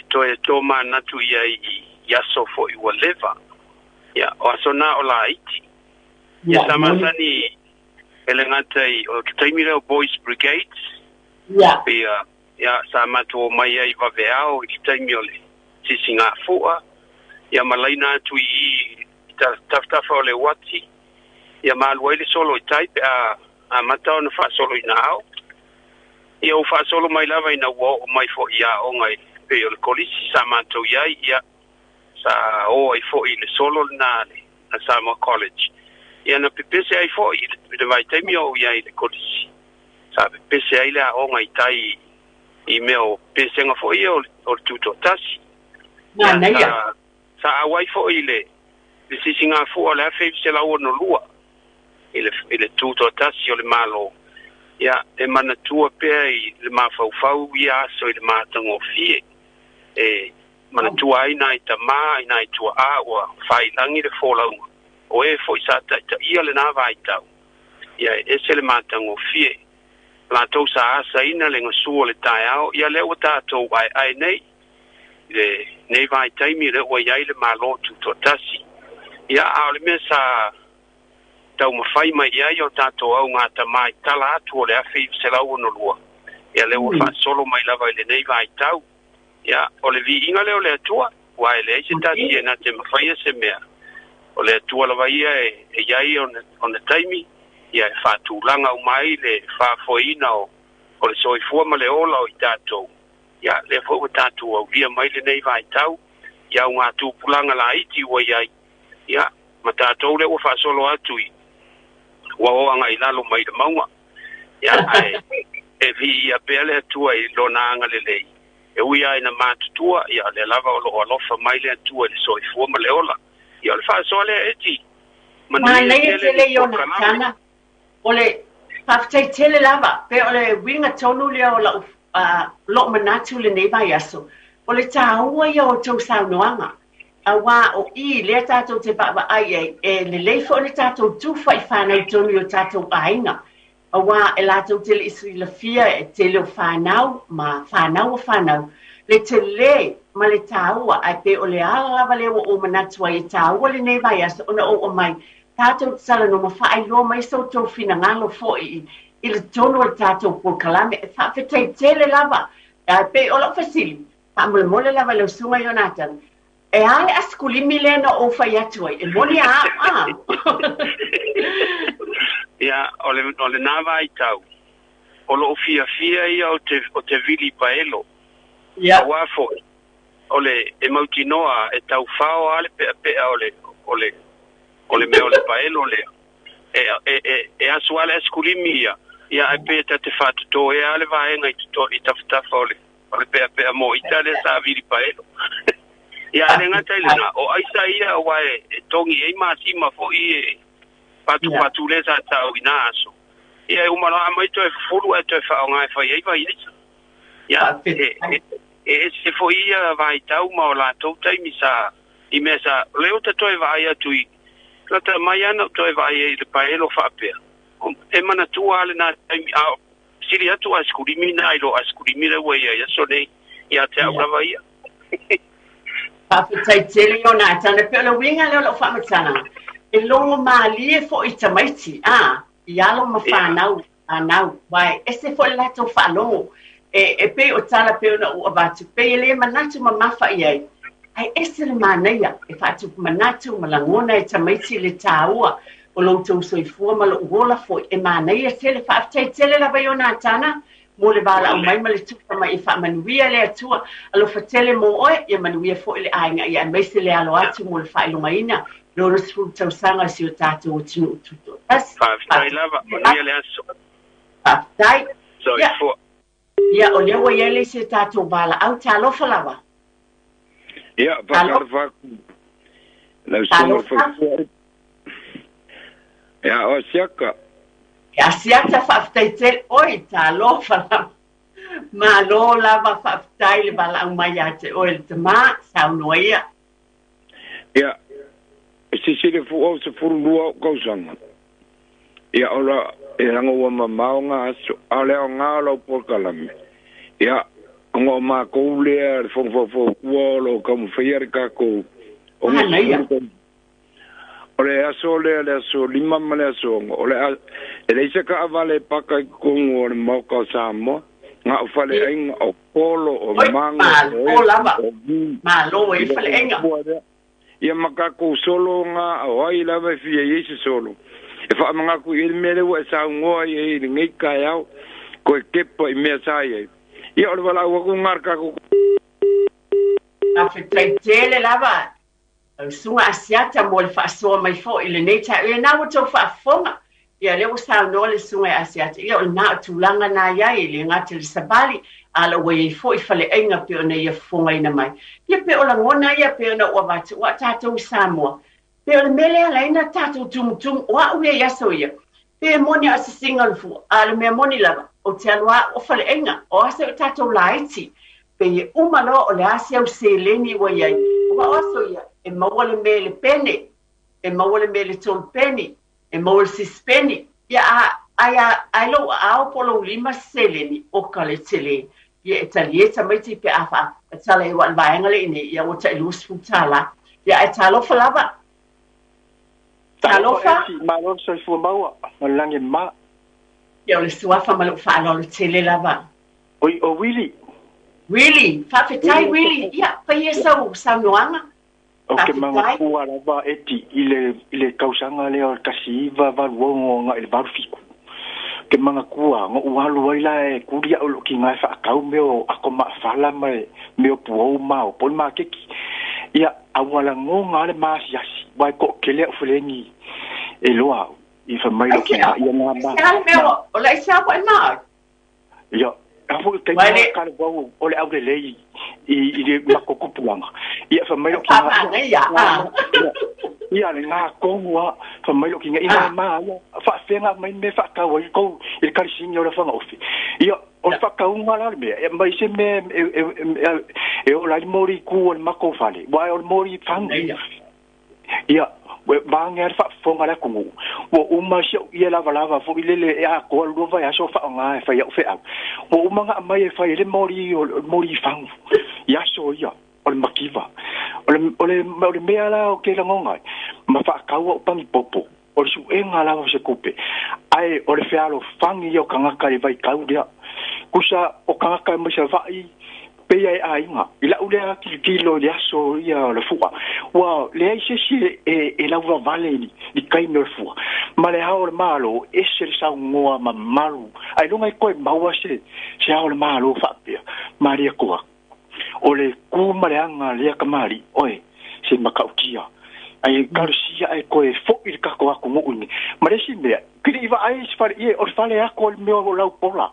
toe tomanatu ia i aso fo'i ua leva. Ia o aso na o laiti. Ia sa masani e le gata i o le taimi lea o Boys Brigades. Pei ia sa matou omai ai vaveao i le taimi o le sisigafua. Ia ma laina atu i tafatafa o le uati. Ia ma alu ai le solo i tai pe a amata ona faasolo ina ao. Ia ua faasolo mai lava ina ua oo mai fo'i i aoga i pei o le kolisi sa matou i ai. Ia sa o ai fo'i i le solo lena le Samoa College. Ia na pepese ai fo'i i le vaitaimi o ou i ai i le kolisi. Sa pepese ai le aoga i tai i mea o pesega fo'i ia o le tutoatasi. Ia sa auai fo'i i le sisigafua o le 1962 i le tutoatasi o le Malo. Ia e manatua pea i le mafaufau ia aso i le matagofie. E manatua ai nai tamā i nai tua'a ua failagi le folauga o e fo'i sa ta'itaʻia lenā vaitau. Ia e ese le matagofie latou sa asaina le gasū o le taeao. Ia lea ua tatou aeae nei i lenei vaitaimi lea ua iai le Malo tutoatasi. Ia a o le mea sa taumafai mai i ai o tatou augatamā i tala atu o le 1962. Ia lea ua faasolo mai lava i lenei vaitau. Ia o le viiga lea o le Atua, ua e leai se tasi e na te mafaia se mea. O le Atua lava ia e iai ona taimi, ia e faatulaga uma ai le faafoeina o le soifua ma le ola o i tatou. Ia lea foi ua tatou aulia mai lenei vaitau i augatupulaga laiti ua iai. Ia ma tatou lea ua faasolo atu i ua o agai lalo mai le mauga. Ia ae e viia pea le Atua i lona agalelei. E ui lava ina matutua, ia lea lava o loo alofa mai le Atua i le soifua ma le ola. Ia o le faasoa lea Eti. Manuia
Manaia
tele
tele
le
Ionatana.
polokalame.
O le faafetai tele lava pe o le uiga tonu lea o la'u lo'u manatu lenei vaiaso. O le tāua ia o tou saunoaga. Auā o i lea tatou te vaavaai ai e lelei fo'i le tatou tufa i fanau tonu i o tatou aiga. Auā e latou te le'i silafia e tele o fanau ma fanau o fanau le telē ma le tāua ae pe o le ala lava lea ua ou manatu ai e tāua lenei vaiaso ona ou aumai tatou talanoa ma faailoa mai so outou finagalo fo'i i le tonu o le tatou polokalame. E faafetai tele lava. Ae pei o la'u fesili faamolemole lava i lau susuga Ionatana, e a le asikulimi lea na ou fai atu ai e moni a a'u a?
Ia o le o lenā vaitau o lo'u fiafia ia o te vili paelo. Auā fo'i o le e mautinoa e taufao a le pe'ape'a o le o le o le mea o le paelo lea. E e e asu a le asikulimi ia, ia ae pe ta te faatotō ea le vaega i toto i tafatafa o le pe'ape'a mo'ita lea sa vili paelo. Ia ae le gata i lenā o aisa ia auā e togi ai masima fo'i e patupatu lea sa ta'u i nā aso. Ia e uma loa aumai toe fufulu ae toe faaogā e fai ai vaiaisa. Ia e e ese fo'i ia vaitau ma o latou taimi sa i mea sa o lea ua ta toe vaai atu i lata mai ana ou toe vaai ai i le paelo faapea. E manatua a lenā taimi a sili atu asikulimi na i lo asikulimi lea ua iai aso nei ia te a'u lava ia.
Faafetai tele Ionatana. Pe o le uiga lea o la'u faamatalaga e logo malie fo'i tamaiti a i alo ma fanau anau uae ese fo'i le latou faalogo e pei o tala pei ona ou avatu pei e lē manatu mamafa i ai ae ese le manaia e faatupu manatu ma lagona e tamaiti le tāua o lo outou soifua ma lo'u ola fo'i e manaia tele. Faafetai tele lava Ionatana mo le valaau mai ma le tufa mai. E faamanuia le Atua. Alofa tele mo oe. Ia manuia fo'i le aiga ia aemaise le alo atu mo le faailogaina le 60 tausaga o si o tatou atunuu tutoatasi.
Faafetai lava, manuia le aso.
Faafetai. Ia
Soifua.
Ia o lea ua iai le isi o tatou valaau. Talofa lava.
Ia, faatalofa atu lau susuga i le
Talofa.
faletua. Ia, o Asiata.
Asiata, faafetai tele. Oi, talofa lava. Malo lava, faafetai le valaau mai ia te oe le tamā saunoa ia.
Ia, e sisile fu'u au 12 o'u tausaga. Ia ola e langa ua mamao ngā aso, a le o ngā o lau polokalame. Ia, o ngā mākou lea le whongwhawhau kua o lo kaumawhaia le kākou. O ngā O le aso lea le aso 5 ma le aso 6. O le e leisa ka awale paka i kongu o le mauka o Samoa. Ngā o whale ainga o polo o manga
o lava. Malo e whale ainga.
Ia makakou solo ngā o ai lava e fia i se solo. E wha mangaku i mele ua e saungoa i e ngei kai au. Koe kepa i mea sai ai. Ia o le wala ua ku ngā kako.
A whitai tele lava. Sunga asiata mo le whaasoa mai fo i le nei tā. Ia nā watu whaafonga. Ia leo sao no le sunga asiata. Ia o nā tūlanga nā iai le ngā te le sabali. Ala ua i fo i whale ainga pe o nei ia fonga ina mai. Ia pe o la ngona ia pe o na ua watu. Ua tātou Samoa. Pe o le mele ala ina tātou tumutumu. Oa ua ia so ia. Pe moni a sisinga le fua. A le mea moni lava. O te alua o whale ainga. O asa o tātou laiti. Pe ia umalo o le asia o seleni ua iai. Ua oso ia. E maua le mele pene, e maua le mele tolu peni, e maua le sisi peni. Ia ai ai lo ao polo lima seleni o ka le tele. Ia e talieta mai te pe afa, e tala e wa vaenga le ine, ia o ta ilus futala. Ia e talofa lava. Talofa.
Malo soifua maua, malangi ma.
Ia o le suafa ma lo whaalo le tele lava.
Oi, o Willy.
Willy, whawhetai Willy. Ia, pai e sau saunoanga.
O ke manga kua lava eti i le kausanga lea o le kasi iva valuongo nga i le valu fiku. Ke manga kua ngo ualu ai la e kuria o lo ki ngai whaakau meo o ako maafala ma meo puau ma o poli makeki. Ia awala ngonga le maasiasi wai ko kele o fulengi e loa i wha mai lo ki ngā ia ngā ma.
Meo o la isa wa e maa.
Ia. Afu kai ma ka le wau o le au le lei i le makokupuanga. Ia fa mai lo ki ngā
ia.
Ia le ngā kongua fa mai lo ki ngā ina ma ia fa whenga mai me fa ka wai ko i le karisingi o le whanga ofi. Ia o le whakaunga la le mea e mai se me e o la mori ku o le mako whale. Wai o le mori whangu. Ia we mange al fa fonga la kungu wo uma si ia lava lava fo ile e a ko lo va ya so fa nga e fa ya fe a wo uma nga mai e fa ile mori mori fangu ya so ya o le makiva o le mea la o ke la ngonga ma fa ka o pangi popo o le suenga la o se kupe ai o le fealo fangi yo kanga ka vai kau dia kusa o kanga ka mo sa vai peia e ainga ila ulea kilo le aso ia le fua wa le ai se e la ua vale ni kai me fua ma le hao le malo e se le saungoa ma malu ai lunga i koe maua se se hao le malo faapea maria koa o le ku ma le anga lea kamari oe se makautia ai karusia ai koe fo i le kako aku nguu ni ma le si mea kiri iwa ai se fale ie o le fale ako le mea o lau pola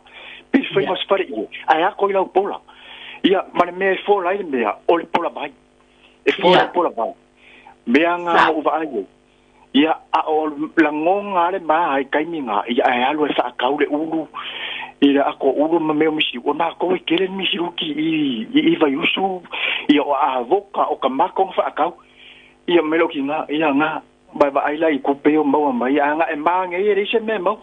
pe fai ma se fale ie ai ako i lau pola ia ma le mea e fōla ai le mea o le pola mai. E fōla le pola mai. Mea ngā uva ai. Ia a o langonga le maa ai kaiminga. Ia ai alu e whaakau le ulu. Ia ako ulu ma mea misi. O nā koe kele misi ruki i vai usu. Ia o a voka o ka makonga whaakau. Ia melo ki ngā. Ia ngā. Bai vai la i kupe o maua mai. Ia ngā e maa ngei e reise mea mau.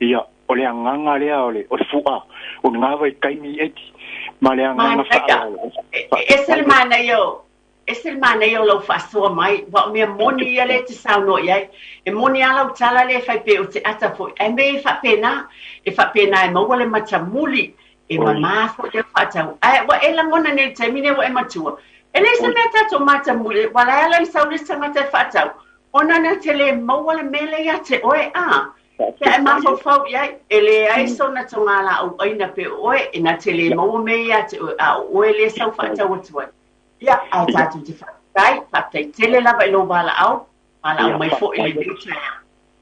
Ia o le anganga lea o le fua. O ngā vai kaimi eti.
Ese le mana yo, ese le mana yo lau whasoa mai, wa mea moni ia le te sauno iai, e moni ala utala le whai pe o te ata fo, e me e whapena e maua le matamuli, e mamā fo te whatau, ai wa e langona ne te mine wa e matua, e le se mea tātou matamuli, wa la ala i sauli tangata e whatau, ona na te le maua le mele ia te oe a, Kia e mawhawhau iai, e le ai sona tonga la au aina pe oe, e na te le maua me ia te oe, a oe le sau whaatau atu ai. Ia, a tātou te whaatai, whaatai tele lava i lo wala au, wala au mai fo i le viuta.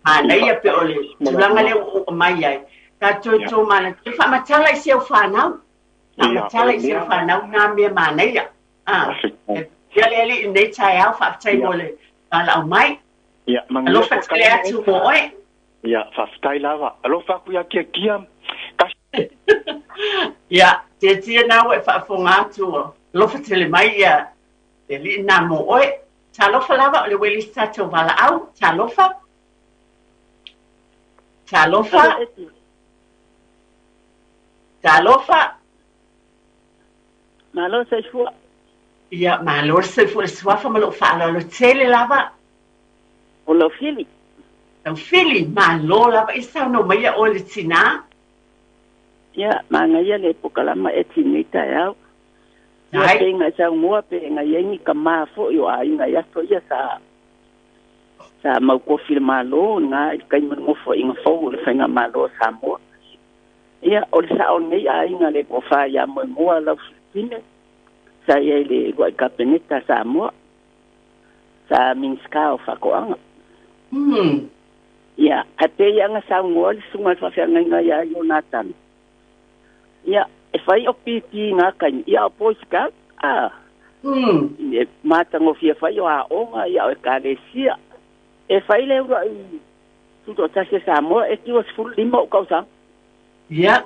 Ha, nei ia pe ole, tūlanga leo o mai ai. Tātou tō mana, te whaamatala i se au whanau. Whaamatala i se au whanau, nā mea māneia. Ia le ali i nei tai au, whaatai mo le wala au mai. Alofa te le atu mo oe.
Ia, whawhitai lava. Alofa aku ia kia kia.
Ia, te tia nā e whaafonga atu. Alofa tele mai ia. Te li nā mō oe. Talofa lava o le weli tātou wala au. Talofa. Talofa. Talofa.
Malo soifua.
Ia, malo le soifua le suafa ma lou faaaloalo tele lava.
O lau fili.
Lau fili, malo lava i saunoa maia oe le tinā.
Ia, manaia le polokalama e tinei taeao. Ia
Ai.
pe ngai saunoa pe ngai ai ni kamā fo'i o aiga i aso ia sa maukofi le Malo ga i le taimi o le nofoaiga fou o le faigamalo o Samoa. Ia o le sa'o lenei aiga le tofa iā Moemoa lau Filipine sa i ai le lua'i Kapeneta a Samoa sa Minisita o Faatoaga. Ia ae pei aga saunoa le susuga i le faafeagaiga iā Ionatana. Ia e fai o pipi i gā taimi ia o Boy Scout a e matagofie fai o aoga ia o ekalesia. E fai le ulua'i tuto'atasi e Samoa e 95 o'u tausaga. Ia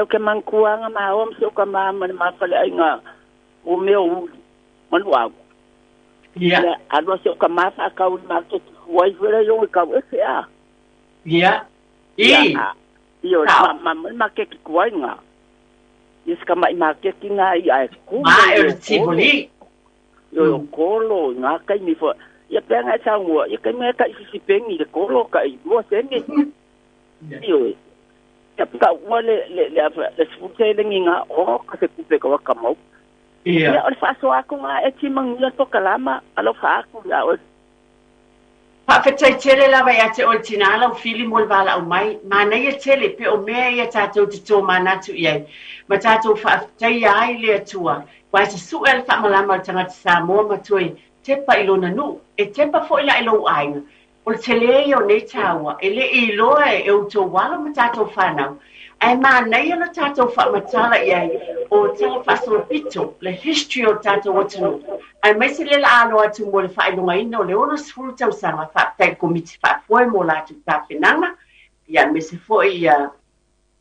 ou te manatuaga maoa ma si ou tamā ma le mafale'aiga o mea o uli ma luau. Ia alua si ou tamā fa'atau i le maketi fuai foi lea i o i tau ese a.
I.
Ia ioe
Sa'o.
ma ma le maketi tuai gā. Ia se kama'i maketi gā ia ae
Ma
kume
e o
i
le
o kolo.
Tivoli.
Ioe o kolo i gā taimi foi. Ia pe aga e saunoa ia taimi e ta'i sisipegi i le kolo ta'i 2 sene. Ioe. Ia ta'u'a le le le afa le 10 selegi gā o ka se kupe ka waka mau. Ia o le fa'asoa atu gā e timagia tokalama alofa atu iā oe.
Faafetai tele lava iā te oe le tinā lau fili mo le valaau mai. Manaia tele pe o mea ia tatou te tomanatu i ai. Ma tatou faafetaia ai le Atua, aua e sasu'e le faamalama o le tagata Samoa ma toe tepa i lona nuu. E tepa fo'i la i lou aiga. O le telē ia o nei taua, e le'i iloa e outou alo ma tatou fanau. Ae manaia lo tatou faamatala i ai o tala faasolopito, le history o le tatou atunuu. Aemaise lea la aloa atu mo le faailogaina o le 60 tausaga faafetai i le Komiti Faafoe mo latou tapenaga, ia aemaise foi ia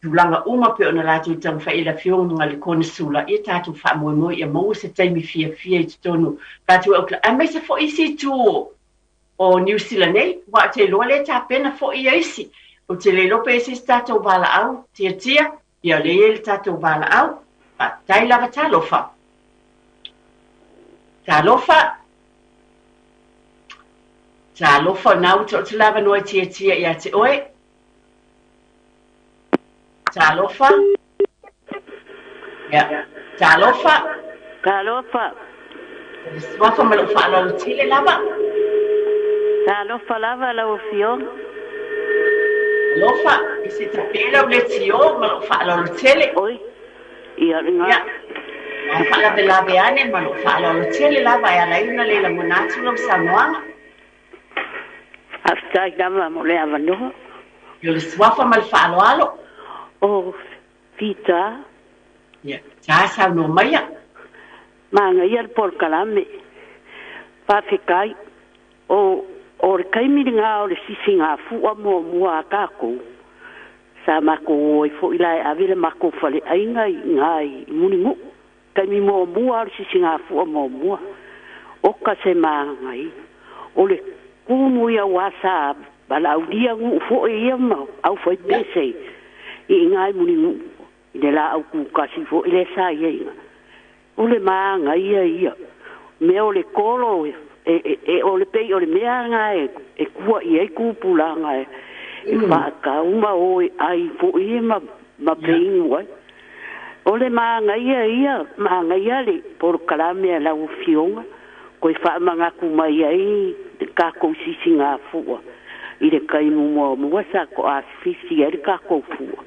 tulaga uma pei ona latou taumafai i le afioga i le Konesula, ia tatou faamoemoe ia maua se taimi fiafia i totonu tatou e Auckland, aemaise foi isi itu o Niu Sila nei, aua ou te iloa lea e tapena foi ia isi. Ou te le iloa pe i ai se isi tatou valaau tiatia, ia o lea e i ai le tatou valaau. Faafetai lava talofa. Talofa. Talofa, o lena ua taoto le avanoa e tiatia ia te oe. Talofa. Ia. Talofa.
Talofa.
O le suafa ma lou faaaloalo tele lava.
Talofa lava lau afioga.
Alofa, e se tapena o le tio ma lou faaaloalo tele.
Oi, ia le
Ia, a faalavelave ane ma lou faaaloalo tele lava e ala ai ona le lagona atu lau saunoaga.
Faafetai lava mo le avanoa.
O le suafa ma le faaaloalo.
O Fita.
Ia, ta saunoa maia.
Manaia le polokalame. Faafetai. O le taimi lena o le sisigāfu'a muamua a tatou. Sa matou o ai fo'i la e ave le matou fale'aiga i gā i Mulinu'u. Taimi muamua o le sisigāfu'a muamua. Oka se magaia. O le kumu ia auā sa valaaulia nu'u fo'i ia ma aufaipese i gā i Mulinu'u. I le laau kukasi fo'i lea sa i ai. O le magaia ia. Mea o le kolo e o le pei o le mea gā e kua i ai kupulaga e fa'atau ma o e ai fo'i ma peinu ai. O le magaia ia, magaia le polokalame a lau afioga, koe fa'amanatu mai ai le takou sisigāfu'a i le taimi muamua sa to'afisi ai le takou fua.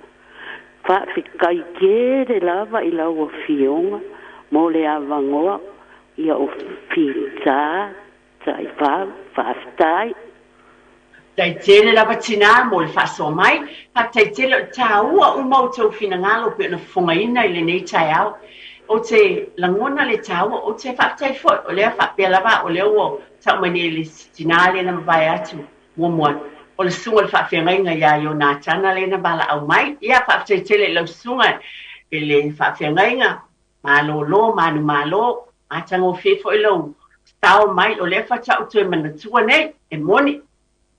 Fa'afetai tele lava i lau afioga mo le avanoa ia o Fita Taifau. Faafetai.
Faafetai tele lava tinā mo le faasoa mai. Faafetai tele o le tāua uma o outou finagalo pei ona fofogaina i lenei taeao. Ou te lagona le tāua, ou te faafetai foi, o lea faapea lava o lea ua tau mai nei e le tinā lea na mavae atu muamua, o le susuga i le faafeagaiga ia Ionatana lea na valaau mai. Ia, faafetai tele i lau susuga i le faafeagaiga, malōlō, manumalo, matagofie foi lou sao mai, o lea faatoa ou toe manatua nei, e moni.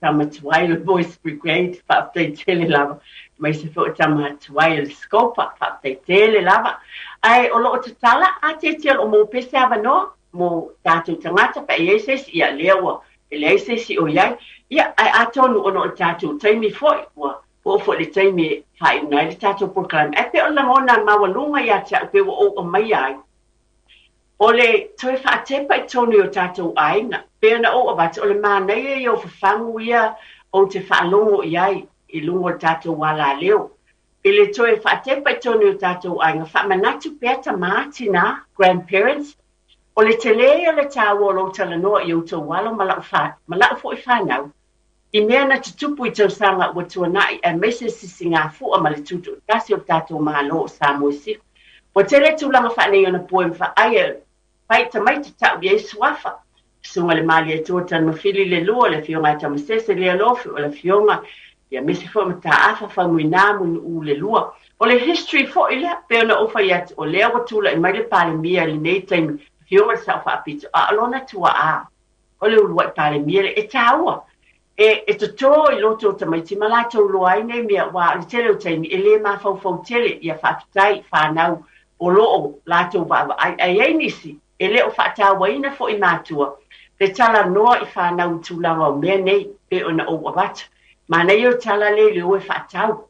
Tama tuai o le Boys Brigade, faafetai tele lava. Aemaise foi o tama tuai o le Scopa, faafetai tele lava. Ae o lo o tatala atiatia o lo o maua pea se avanoa mo tatou tagata pe a i ai se isi, ia lea ua e leai se isi o i ai. Ia, ae atonu ona o le tatou taimi foi, ua oo foi i le taimi e faaiuina ai le tatou polokalame. Ae pei o le lagona maualuga ia te au pei ua ou aumaia ai, O le toe faatepa i totonu i o tatou aiga, pei ona ou avatu, o le manaia ia o fafagu ia ou te faalogo i ai i luga o le tatou alaleo. I le toe faatepa i totonu i o tatou aiga, faamanatu pea tama, tina, grandparents, o le tele ia o le taua o lou talanoa i outou alo ma lau, ma lau foi fanau, i mea na tutupu i tausaga ua tuanai aemaise sisigafua ma le tutoatasi o le tatou Malo o Samoa i Sisifo. Ua tele tulaga faaneionapo e mafai e fai tamaiti tau i ai suafa. Susuga i le Malietoa Tanumafili le Lua, le Afioga ia Tamasese Lealofi, o le Afioga ia aemaise foi o Mataafa Faumuina Mulinuu le Lua. O le history foi lea, pei ona ou fai atu, o lea ua tulai mai le Palemia i lenei taimi, Afioga i le Sao Faapito, a o lona tuaa o le uluai Palemia lea, e taua e, e totō i loto o tamaiti ma latou iloa ai nei mea, aua o le tele o taimi e le mafaufau tele ia faafetai i fanau o lo o latou vaavaai, ae i ai nisi e le o faatauaina foi matua le talanoa i fanau i tulaga o mea nei pei ona ou avatu. Manaia o tala lea i le o e faatau.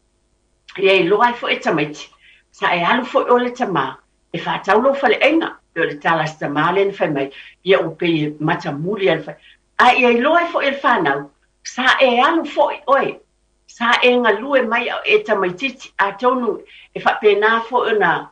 Ia iloa ai foi e tamaiti, sa e alu foi oe le tamā e faatau lou faleaiga, pei o le tala a si tamā lea na fai mai, ia ua pei e matamuli lava le fale. A ia iloa ai foi e le fanau, sa e alu foi oe, sa e galue mai a o e tamaitiiti, atonu e faapena foi ona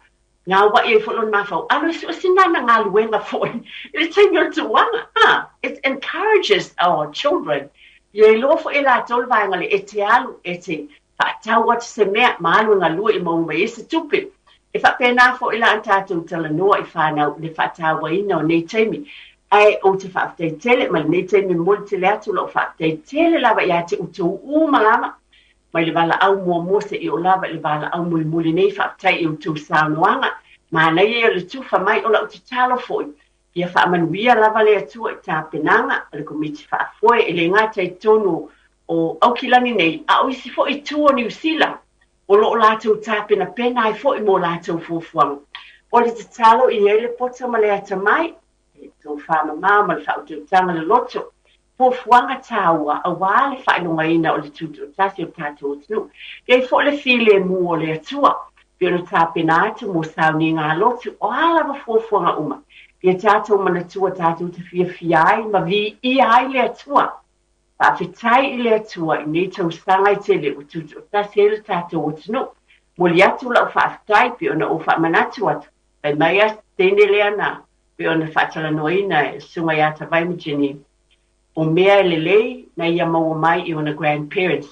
gauai ai foi lona mafaufau, alu e sue sina ana galuega foi i le taimi o le tuuaga. A, it encourages our children, ia iloa foi e latou le vaega lea, e te alu, e te faatau atu se mea ma alu e galue i maua mai ai se tupe. E faapena foi la ona tatou talanoa i fanau i le faatauaina o nei taimi. Ae ou te faafetai tele ma lenei taimi momoli tele atu lau faafetai tele lava ia te outou uma lava mai le valaau muamua seia oo lava i le valaau mulimuli nei. Faafetai i outou saunoaga manaia ia o le tufa mai. O lau tatalo foi ia faamanuia lava le Atua i tapenaga a le Komiti Faafoe e le gata i totonu o Aukilani nei, a o isi foi itu o Niu Sila o lo o latou tapenapena ai foi mo latou fuafuaga. O le tatalo i ai le poto ma le atamai, le tofamamao ma le faautautaga loloto, fuafuaga taua aua le faailogaina o le tutoatasi o le tatou atunuu. E i ai foi le filemu o le Atua, pei ona tapena atu mo sauniga lotu, o a lava fuafuaga uma, ia tatou manatua tatou te fiafia ai ma viia ai le Atua. Faafetai i le Atua i nei tausaga e tele ua tutoatasi ai le tatou atunuu. Momoli atu lau faafetai pei ona ou faamanatu atu, fai mai a teine lea na pei ona faatalanoaina e le Susuga ia Tavai ma Jenny, o mea e lelei na ia maua mai i ona grandparents.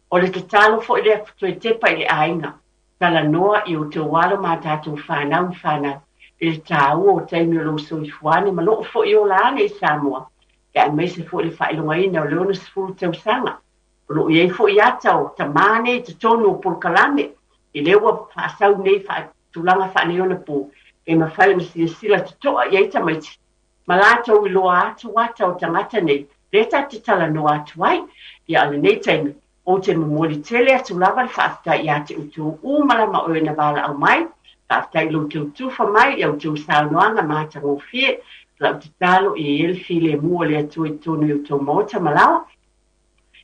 O le tatalo foi lea toe tepa i le aiga, talanoa i outou alo ma a tatou fanau ma fanau i le taua o taimi o lou soifua ane ma lou foi ola ane i Samoa, aemaise foi le faailogaina o le 60 tausaga. O lo o i ai foi ata o tamā nei i totonu o polokalame, i lea ua faasau nei tulaga faaneionapo e mafai ona silasila totoa i ai tamaiti ma latou iloa atu ata o tagata nei lea tatou te talanoa atu ai. Ia, a o lenei taimi, ou te momoli tele atu lava le faafetai ia te outou uma lava o e na valaau mai, faafetai i lo outou tufa mai i a outou saunoaga matagofie. Lau tatalo ia i ai le filemu o le Atua i totonu i outou maota ma laoa.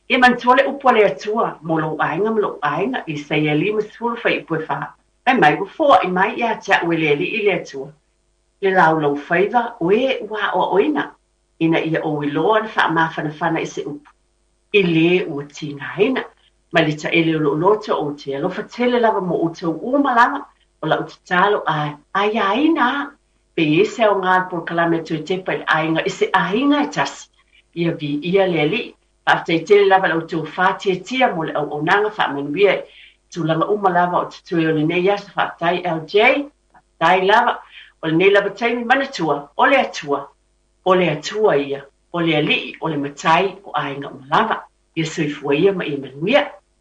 Ia manatua le upu a le Atua mo lou aiga ma lou aiga, Isaia 50 fuaiupu e 4. Fai mai, ua foai mai ia te au e le Alii le Atua, le laulaufaiva o e ua aoaoina, ina ia ou iloa ona faamafanafana i se upu, i le ua tigaina. Mai le taele o lou loto, ou te alofa tele lava mo outou uma lava, o lau tatalo a aiaina a, pe i ai se aoga o le polokalame a toe tepa i le aiga i se aiga e tasi, ia viia le Alii. Faafetai tele lava i la outou faatiatia mo le auaunaga faamanuia i tulaga uma lava o totoe o lenei aso. Faafetai LJ, faafetai lava. O lenei lava taimi manatua, o le Atua, o le Atua ia, o le Alii, o le Matai o aiga uma lava. Ia soifua ia ma ia manuia.